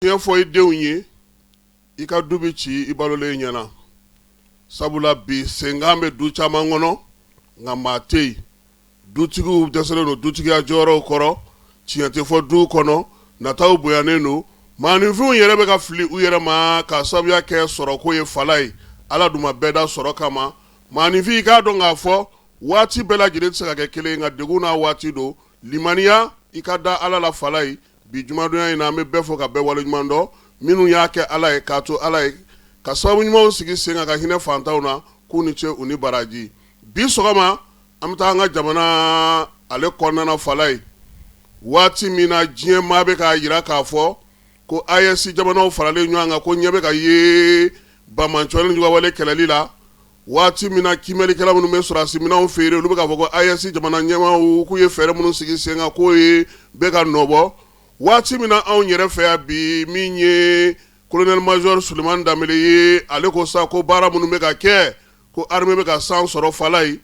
Tiɲɛ fɔ i denw ye, i ka du bɛ ci i balolen ɲɛna. Sabula bi senkan bɛ du caman kɔnɔ, nka maa tɛ yen. Dutigiw dɛsɛlen don dutigiya jɔyɔrɔw kɔrɔ, tiɲɛ tɛ fɔ duw kɔnɔ, nataw bonyanen don, maaninfinw yɛrɛ bɛ ka fili u yɛrɛ ma k'a sababuya kɛ sɔrɔko ye fala ye. Ala dun ma bɛɛ da sɔrɔ kama. Maaninfin, i k'a dɔn k'a fɔ waati bɛɛ lajɛlen tɛ se ka kɛ kelen ye, nka degun n'a waati don. Limaniya, i ka da Ala la fala ye. Bi jumadonya in na, an bɛ bɛɛ fo ka bɛɛ waleɲuman dɔn, minnu y'a kɛ Ala ye, k'a to Ala ye, ka sababu ɲumanw sigi sen kan ka hinɛ fantanw na, k'u ni ce u ni baraji. Bi sɔgɔma, an bɛ taa an ka jamana ale kɔnɔna fala ye, waati min na diɲɛ maa bɛ k'a jira k'a fɔ ko AES jamanaw faralen ɲɔgɔn kan, ko ɲɛ bɛ ka ye banbaanciwale ni juguwale kɛlɛli la. Waati min na kiimɛlikɛla minnu bɛ sɔrɔdasi minɛnw feere, olu bɛ k'a fɔ ko AES jamana ɲɛmaaw k'u ye fɛɛrɛ minnu sigi sen kan, k'o ye bɛ ka nɔbɔ. Waati min na anw yɛrɛ fɛ yan bi, min ye colonel major Sulemani Danbele ye, ale ko sa ko baara minnu bɛ ka kɛ, ko armée bɛ ka san sɔrɔ fala ye.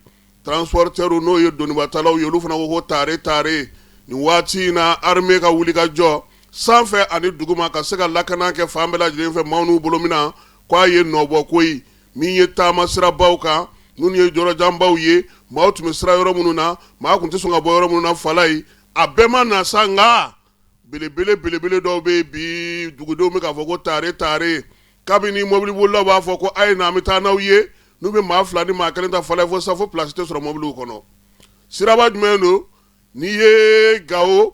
Transporteur, n'o ye donibatalaw ye, olu fana ko ko tare tare nin waati in na, armée ka wuli ka jɔ sanfɛ ani duguma ka se ka lakana kɛ fan bɛɛ lajɛlen fɛ, maaw n'u bolominɛn, k'a ye nɔbɔ koyi. Min ye taama sirabaw kan, minnu ye yɔrɔjanbaw ye, maaw tun bɛ siran yɔrɔ minnu na, maa tun tɛ sɔn ka bɔ yɔrɔ minnu na fala ye, a bɛɛ ma na sa. Nka belebele belebele dɔw bɛ yen bi, dugudenw bɛ k'a fɔ ko tare tare. Kabini mɔbilibolilaw b'a fɔ ko a ye na, an bɛ taa n'aw ye, n'u bɛ maa fila ni maa kelen ta fala ye, fo sa fo place tɛ sɔrɔ mɔbiliw kɔnɔ. Siraba jumɛn don? N'i ye Gawo,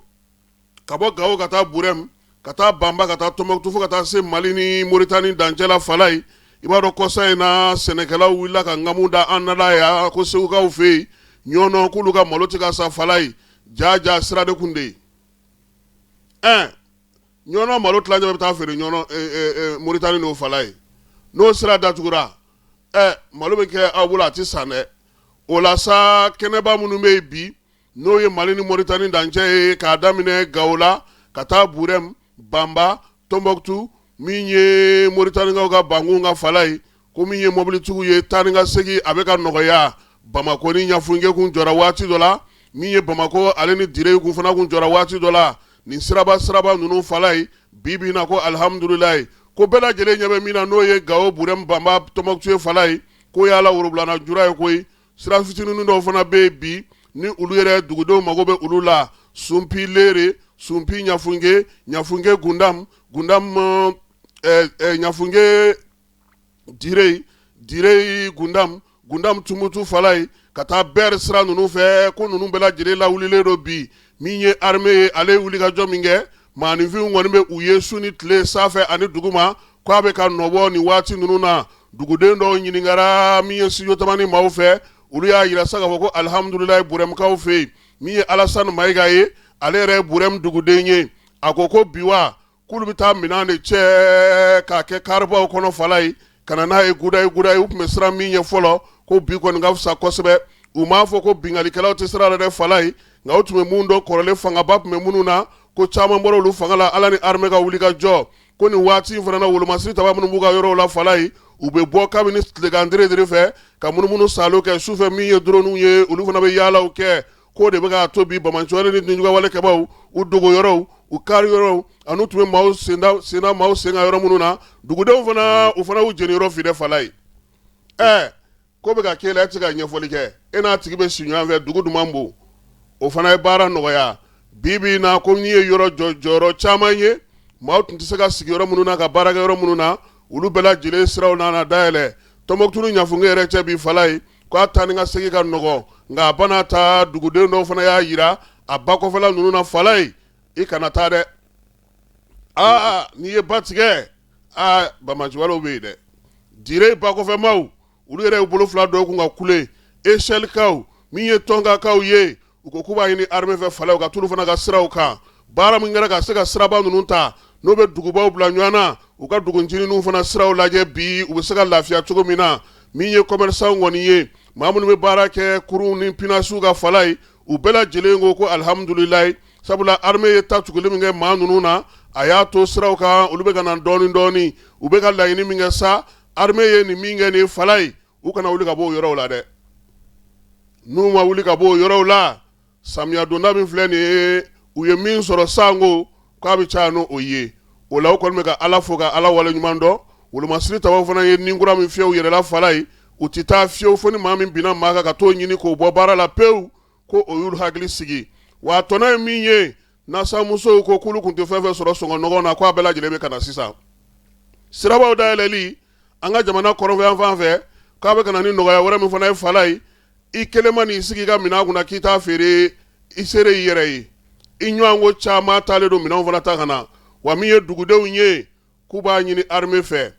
ka bɔ Gawo ka taa Burɛmu, ka taa Banba, ka taa Tɔnbɔkutu, fo ka taa se Mali ni Moritani dancɛ la fala ye. I b'a dɔn, kɔsa in na sɛnɛkɛlaw wulila ka nkamu da an nana yan ko Segukaw fɛ yen Ɲɔnɔ, k'olu ka malo tɛ ka san fala ye. Ja ja, sira de kun de ye. Ɲɔnɔ malo tilancɛ bɛ taa feere Ɲɔnɔ Moritani n'o fala ye. N'o sira datugura, malo bɛ kɛ aw bolo, a tɛ san dɛ. O la sa, kɛnɛba minnu bɛ yen bi, n'o ye Mali ni Moritani dancɛ ye, k'a daminɛ Gawo la ka taa Burɛmu, Banba, Tɔnbɔkutu, min ye Moritanikaw ka bankun ka fala ye, ko min ye mɔbilitigiw ye, taa ni ka segin a bɛ ka nɔgɔya. Bamakɔ ni Ɲafunke kun jɔra waati dɔ la, min ye Bamakɔ ale ni Dire kun fana kun jɔra waati dɔ la. Nin siraba siraba ninnu fala ye, bi bi in na, ko alihamudulilayi, ko bɛɛ lajɛlen ɲɛ bɛ min na, n'o ye Gawo, Burɛmu, Banba, Tɔnbɔkutu ye fala ye, k'o y'a la worobilana jura ye koyi. Sira fitinin dɔw fana bɛ yen bi, ni olu yɛrɛ dugudenw mago bɛ olu la, Sunpi Lere, Sunpi Ɲafunke, Ɲafunke Gundam, Gundam Ɲafunke Dire, Dire Gundam, Gundam Tumutu fala ye, ka taa Bɛri sira ninnu fɛ, ko ninnu bɛɛ lajɛlen lawulilen don bi. Min ye armée ye, ale ye wulikajɔ min kɛ, maaninfinw kɔni bɛ u ye su ni tile, sanfɛ ani duguma, k'a bɛ ka nɔbɔ nin waati ninnu na. Duguden dɔw ɲininkara min ye studio Tamani maaw fɛ, olu y'a jira sa k'a fɔ ko alihamudulilayi Burɛmukaw fɛ yen. Min ye Alasani Mayiga ye, ale yɛrɛ ye Burɛmu duguden ye, a ko ko bi wa k'olu bɛ taa minɛn de cɛ k'a kɛ karibaw kɔnɔ fala ye, ka na n'a ye gudayi gudayi. U tun bɛ siran min ɲɛ fɔlɔ, ko bi kɔni ka fisa kosɛbɛ. U m'a fɔ ko binkannikɛlaw tɛ sira la dɛ fala ye, nka u tun bɛ mun dɔn kɔrɔlen, fangaba tun bɛ minnu na, ko caman bɔra olu fanga la, Ala ni armée ka wuli ka jɔ. Ko nin waati in fana na, wolomasiri taba minnu b'u ka yɔrɔw la fala ye, u bɛ bɔ kabini tilegan dere fɛ ka munumunu saalo kɛ sufɛ. Min ye drone ye, olu fana bɛ yaalaw kɛ, k'o de bɛ k'a to bi banbaanciwale ni juguwale kɛbaw, u dogo yɔrɔw, u kari yɔrɔw, ani tun bɛ maaw senda senna maaw sen kan yɔrɔ minnu na, dugudenw fana, u fana y'u jeniyɔrɔ fin dɛ fala ye. Ɛ ko bɛ ka k'e la, e tɛ se ka ɲɛfɔli kɛ, e n'a tigi bɛ si ɲɔgɔn fɛ, dugu duman bon, o fana ye baara nɔgɔya. Bi bi in na, ko n'i ye yɔrɔ jɔ jɔyɔrɔ caman ye, maaw tun tɛ se ka sigi yɔrɔ minnu na, ka baara kɛ yɔrɔ minnu na, olu bɛɛ lajɛlen siraw nana dayɛlɛ. Tɔnbɔkutu ni Ɲafunke yɛrɛ cɛ bi fala ye, k'a taa ni ka segin ka nɔgɔ. Nka a bana ta, duguden dɔw fana y'a jira a ba kɔfɛla ninnu na fala ye, i kana taa dɛ. Aa, n'i ye ba tigɛ, aa, banbaanciwalew bɛ yen dɛ. Dire ba kɔfɛmaw, olu yɛrɛ y'u bolo fila dɔw kun ka kule. Echelkaw, min ye Tɔnkakaw ye, u ko k'u b'a ɲini armée fɛ fala, u ka t'olu fana ka siraw kan. Baara min kɛra ka se ka siraba ninnu ta, n'o bɛ dugubaw bila ɲɔgɔn na, u ka dugu ncinininw fana siraw lajɛ bi, u bɛ se ka lafiya cogo min na. Min ye commerçant kɔni ye, maa minnu bɛ baara kɛ kurunw ni pinasiw ka fala ye, u bɛɛ lajɛlen ko ko alihamudulilayi, sabula armée ye ta tuguli min kɛ maa ninnu na, a y'a to siraw kan, olu bɛ ka na dɔɔnin dɔɔnin. U bɛ ka laɲini min kɛ sa, armée ye nin min kɛ nin fala ye, u kana wuli ka bɔ o yɔrɔw la dɛ. N'u ma wuli ka bɔ o yɔrɔw la, samiya donda min filɛ nin ye, u ye min sɔrɔ sanko k'a bɛ caya n'o ye. O la u kɔni bɛ ka Ala fo ka Ala waleɲuman dɔn. Wolomasiri tabaw fana ye ni kura min fiyɛ u yɛrɛ la Falaye, u tɛ taa fiyewu fo ni maa min binna maa kan ka t'o ɲini k'o bɔ baara la pewu, ko o y'olu hakili sigi. Wa a tɔnɔ ye min ye, nasanmusow ko k'olu tun tɛ fɛn fɛn sɔrɔ sɔngɔ nɔgɔn na, k'a bɛɛ lajɛlen bɛ ka na sisan. Sirabaw dayɛlɛli an ka jamana kɔrɔnfɛyanfan fɛ, k'a bɛ ka na ni nɔgɔya wɛrɛ min fana ye Falaye, i kelen man'i sigi i ka minɛn kunna k'i t'a feere, i seere i yɛrɛ ye, i ɲɔgɔnko caman taalen don minɛnw fana ta ka na. Wa min ye dugudenw ye, k'u b'a ɲini armée fɛ,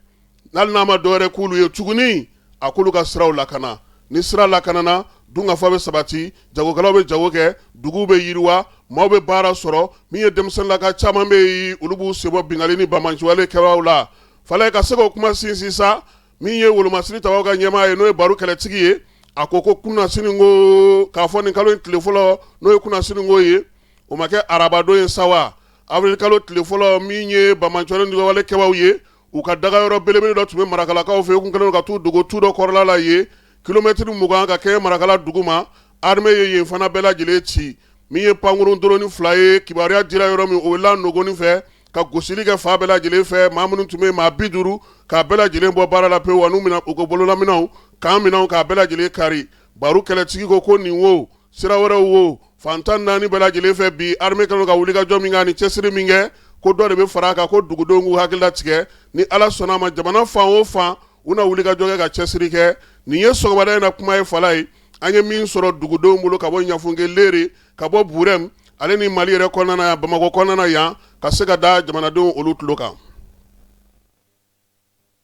hali n'a ma dɔwɛrɛ k'olu ye tuguni, a k'olu ka siraw lakana. Ni sira lakanana, dunkafa bɛ sabati, jagokɛlaw bɛ jago kɛ, duguw bɛ yiriwa, maaw bɛ baara sɔrɔ. Min ye denmisɛnninlaka caman bɛ yen, olu b'u senbɔ binkanni ni banbaanciwale kɛbaaw la. Falaye ka se k'o kuma sinsin sa, min ye wolomasiri tabaw ka ɲɛmaa ye, n'o ye Baru kɛlɛtigi ye, a ko ko kunasini ko k'a fɔ nin kalo in tile fɔlɔ, n'o ye kunasini ko ye, o ma kɛ arabadon ye sa wa, avril kalo tile fɔlɔ, min ye banbaanciwale ni wale kɛbaaw ye, u ka dagayɔrɔ belebele dɔ tun bɛ Marakalakaw fɛ, u tun kɛlen don ka t'u dogo tu dɔ kɔrɔla la yen, kilomɛtiri 20 ka kɛɲɛ Marakala dugu ma. Armée ye yen fana bɛɛ lajɛlen ci. Min ye pankurun drone 2 ye, kibaruya dira yɔrɔ min, o la nɔgɔnin fɛ ka gosili kɛ fan bɛɛ lajɛlen fɛ, maa minnu tun bɛ maa 50, k'a bɛɛ lajɛlen bɔ baara la pewu, wa n'u minɛ u ka bololaminɛnw kan minɛnw k'a bɛɛ lajɛlen kari. Baru kɛlɛtigi ko ko nin wo sira wɛrɛw wo fan 14 bɛɛ lajɛlen fɛ bi, armée kɛlen ka wulikajɔ min kɛ ni cɛsiri min kɛ, ko dɔ de bɛ fara a kan, ko dugudenw k'u hakili latigɛ. Ni Ala sɔnna a ma, jamana fan o fan, u na wulikajɔ kɛ ka cɛsiri kɛ. Nin ye sɔgɔmada in na kuma ye Falaye, an ye min sɔrɔ dugudenw bolo ka bɔ Ɲafunke Lere, ka bɔ Burɛm, ale ni Mali yɛrɛ kɔnɔna yan, Bamakɔ kɔnɔna yan, ka se ka da jamanadenw olu tulo kan.